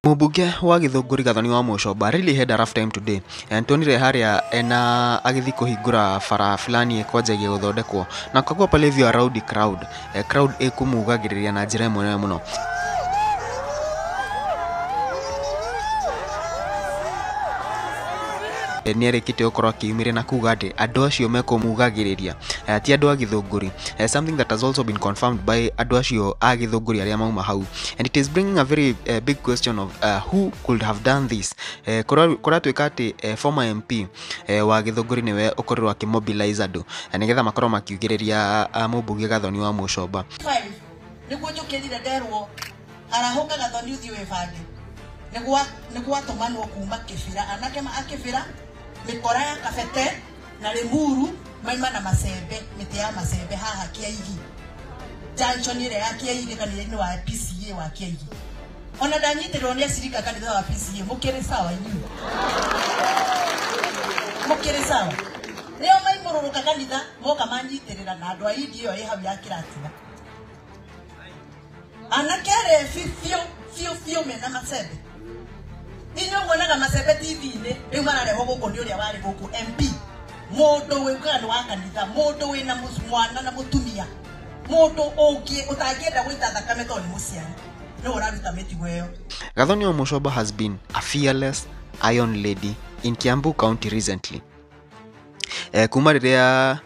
Mũmbunge wa Gĩthũngũri Gathoni wa Mũcomba really had a rough time today. Tuonire harĩa ena agĩthiĩ kũhingũra bara fulani ĩkwanjagia gũthondekwo na koguo pale hivyo a rowdy crowd, crowd ĩkũmugagĩrĩria na njĩra ĩmwe nene mũno. Nĩ arĩkĩtie gũkorwo akĩyumĩria na kuga atĩ andũ acio mekũmugagĩrĩria ti andũ a Gĩthũngũri, something that has also been confirmed by andũ acio a Gĩthũngũri arĩa mauma hau, and it is bringing a very big question of who could have done this. Kũratuĩka atĩ former MP wa Gĩthũngũri nĩwe ũkorirwo akĩmobilize andũ nĩgetha makorwo makiugĩrĩria mũmbunge Gathoni wa Mũcomba. Nĩguo njũkĩrire nderwo arahũka Gathoni ũthiĩ wĩbange nĩguo atũmanwo kuma Kĩbĩra anake a Kĩbĩra mĩkora ya Kabete na Limuru maima na macembe mĩtĩ ya macembe haha Kĩaigi junction ĩrĩa ya Kĩaigi kanitha-inĩ wa PCA wa Kĩaigi. Ona ndanyitĩrwo nĩ acirika kanitha wa PCA mũkĩrĩ sawa inyuĩ, mũkĩrĩ sawa. Nĩo maimũrũrũka kanitha moka manyitĩrĩra na andũ a indi ĩyo ĩ hau ya Kĩratina. Anake arebi biũ biũ biũ mena macembe. Inyuĩ muonaga macembe TV-inĩ rĩu mararehwo gũkũ nĩ ũrĩa warĩ gũkũ MP, mũndũ wĩugaga nĩ wa kanitha, mũndũ wĩna mwana na mũtumia, mũndũ ũngĩ ũtangĩenda gũita thakame tondũ nĩ mũciari, nĩwe ũraruta mĩtigo ĩyo. Gathoni wa Mũcomba has been a fearless iron lady in Kiambu County recently. Kuma rĩrĩa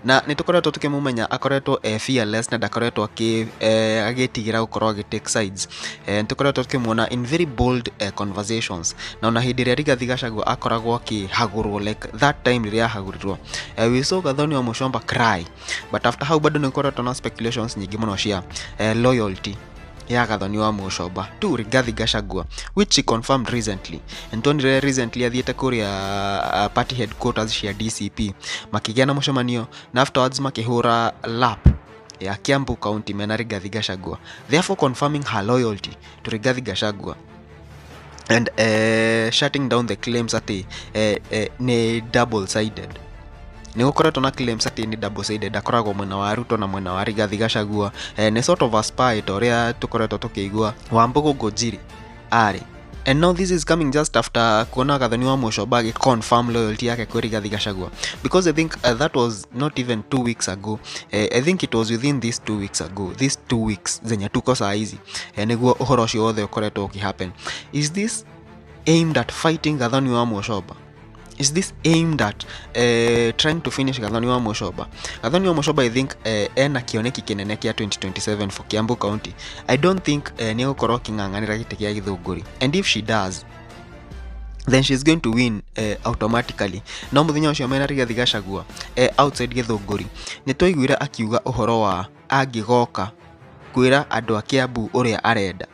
na nĩ tũkoretwo tũkĩmũmenya akoretwo fearless na ndakoretwo agĩtigĩra gũkorwo agĩ take sides. Nĩ tũkoretwo tũkĩmuona in very bold conversations, na ona hĩndĩ ĩrĩa Rigathi Gachagua akoragwo akĩhagũrwo, like that time rĩrĩa ahagũrirwo, we saw Gathoni wa Mũcomba cry, but after hau bado nĩ gũkoretwo na speculations nyingĩ mũno cia loyalty ya Gathoni wa Mũcomba to Rigathi Gachagua, which she confirmed recently. Nĩtuonire recently athiĩte kũrĩa party headquarters cia DCP makĩgĩa na mũcemanio na afterwards makĩhũra lap ya Kiambu County mena Rigathi Gachagua, therefore confirming her loyalty to Rigathi Gachagua and shutting down the claims atĩ nĩ double sided. Nĩ gũkoretwo na claims atĩ nĩ double sided, akoragwo mwena wa Ruto na mwena wa Rigathi Gachagua, nĩ sort of a spy ta ũrĩa tũkoretwo tũkĩigua Wambugu Ngũnjiri arĩ. And now this is coming just after kuona Gathoni wa Mũcomba agĩ confirm loyalty yake kwĩ Rigathi Gachagua, because I think that was not even 2 weeks ago. I think it was within these 2 weeks ago, these 2 weeks zenye tuko saa hizi, nĩguo ũhoro ũcio wothe ũkoretwo ũkĩhappen. Is this aimed at fighting Gathoni wa Mũcomba? Is this aimed at trying to finish Gathoni wa Mũcomba? Gathoni wa Mũcomba I think ena kĩoneki kĩnene kĩa 2027 for Kiambu County. I don't think nĩ egũkorwo akĩng'ang'anĩra gĩtĩ kĩa Gĩthũngũri, and if she does then she's going to win automatically. No mũthenya ũcio mena Rigathi Gachagua outside Gĩthũngũri nĩ twaiguire akiuga ũhoro wa angĩgoka kwĩra andũ a Kiambu ũrĩa arenda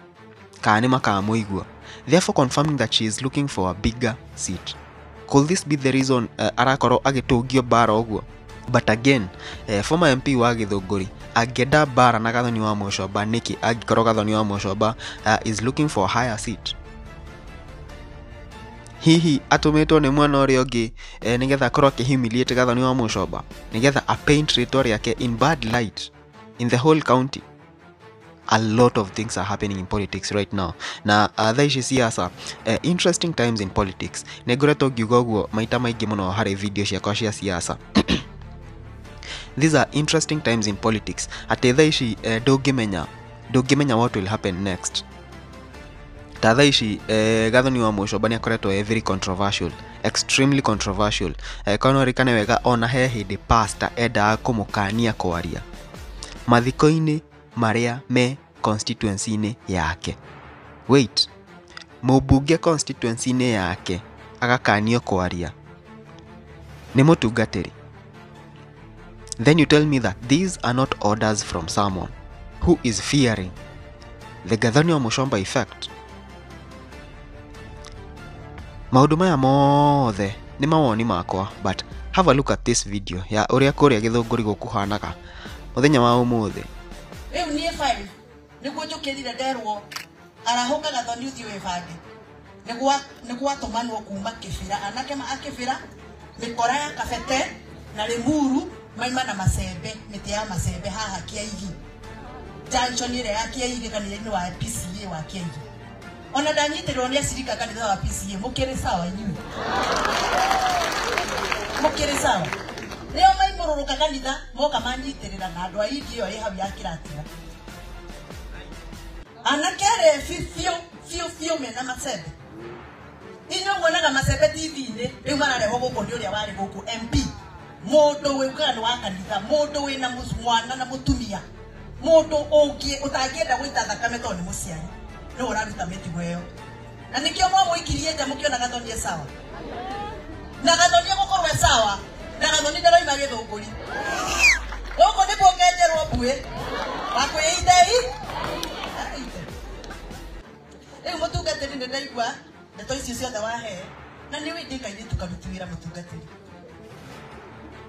kana nĩ makamũigua, therefore confirming that she is looking for a bigger seat. Could this be the reason arakorwo agĩtũngio mbara ũguo? But again, former MP wa Gĩthũngũri angĩenda mbara na Gathoni wa Mũcomba nĩkĩ angĩkorwo Gathoni wa Mũcomba is looking for a higher seat? Hihi atũmĩtwo nĩ mwena ũrĩa ũngĩ nĩgetha akorwo akĩhumiliate Gathoni wa Mũcomba nĩgetha a paint rĩtwa rĩake in bad light in the whole county? A lot of things are happening in politics right now. Na thaa ici siasa, interesting times in politics. Nĩ ngoretwo ngiuga ũguo maita maingĩ mũno harĩ video ciakwa cia siasa. These are interesting times in politics. Atĩ thaa ici ndũngĩmenya what will happen next. Ta thaa ici Gathoni wa Mũcomba nĩ akoretwo e very controversial, extremely controversial. Korwo no ririkane wega, ona he hĩndĩ pastor endaga kũmũkania kwaria mathiko-inĩ marĩa me constituency-inĩ yake. Wait, mũmbunge constituency-inĩ yake agakanio kwaria nĩ mũtungatĩri? Then you tell me that these are not orders from someone who is fearing the Gathoni wa Mũcomba effect. Maũndũ maya mothe nĩ mawoni makwa, but have a look at this video ya ũrĩa kũrĩa Gĩthũngũri gũkũhanaga mũthenya wa ũmũthĩ. Rĩu niĩ 5 nĩguo njũkĩrire nderwo arahũka Gathoni ũthiĩ wĩbange nĩguo atũmanwo kuma Kĩbĩra anake a Kĩbĩra mĩkora ya Kabete na Limuru maima na macembe mĩtĩ ya macembe haha Kĩaigi junction ĩrĩa ya Kĩaigi kanitha-inĩ wa PCA wa Kĩaigi. Ona ndanyitirwo ni acirika kanitha wa PCA mukiri sawa inyuĩ. Mukiri sawa. Nĩo maimũrũrũka kanitha moka manyitirira na andũ a indi ĩyo ĩ hau ya kĩratira. Anake arebi biũ biũ biũ mena macembe. Inyuĩ muonaga macembe TV-inĩ rĩu mararehwo gũkũ nĩ ũrĩa warĩ gũkũ MP. Mũndũ wĩugaga nĩ wa kanitha, mũndũ wĩna mwana na mũtumia, mũndũ ũngĩ ũtangĩenda gũita thakame tondũ nĩ mũciari, nĩwe ũraruta mĩtugo ĩyo. Na nĩkĩo mwamũikirie nja mũkĩona Gathoni e sawa. Na Gathoni egũkorwo e sawa, na Gathoni ndaroima Gĩthũngũri. Gũkũ nĩkuo ngenjerwo mbuĩ wa kwĩitei. Rĩu mũtungatĩri nĩ ndaigua ndeto icio ciothe wahe, na nĩ wĩ ndĩ kairĩtu karuti wĩra mũtungatĩri.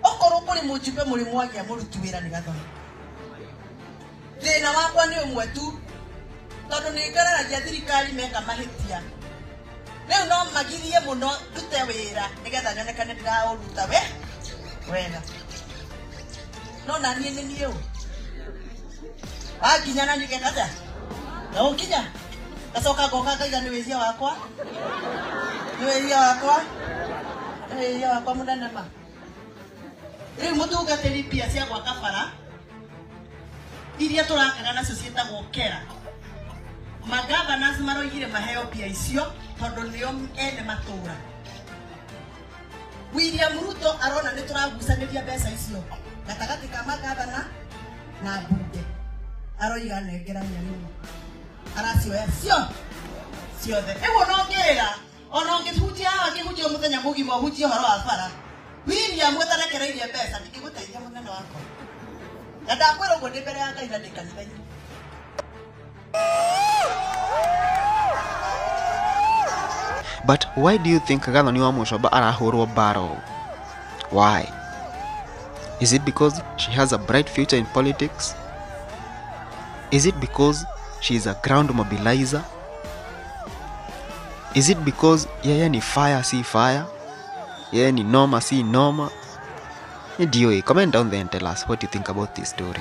Okorwo kũrĩ mũjumbe mũrĩ mwagĩa mũruti wĩra nĩ Gathoni. Thĩna wakwa nĩ ũmwe tu, tondũ nĩ ngararagia thirikari meka mahĩtia. Rĩu no magirie mũno ndute wĩra nĩgetha nyonekane ndĩraũruta we wega. No na niĩ nĩ niĩ ũ. Wakinya na niĩ ngeka atĩa? Na ũkinya ngacoka ngoka ngaiga nĩ wĩhia wakwa, nĩ wĩhia wakwa, nĩ wĩhia wakwa mũnene ma. Rĩu mũtungatĩri mbia cia gwaka bara iria tũrakaga nacio ciĩtagwo kera. Magavanasi maroigire maheo mbia icio tondũ nĩo ene matũra. William Ruto arona nĩ tũragucanĩria mbeca icio gatagatĩ ka magavana na mbunge. Aroiga nengerania nĩmo. Aracioya cio ciothe. Ĩguo no ngĩra ona ũngĩhunjia haha ngĩhunjia mũthenya mũgima ũhunjie ũhoro wa bara. William ũtarekereirie mbeca ndingĩgũteithia mũnene wakwa. Na ndakwĩra ũguo ndĩ mbere ya Ngai na ndĩ kanitha-inĩ. But why do you think Gathoni wa Muchomba arahũrwo mbara ũũ? Why? Is it because she has a bright future in politics? Is it because she is a ground mobilizer? Is it because yeye ni fire si fire? Yeye ni noma si noma? Ndiyo, comment down there and tell us what you think about this story.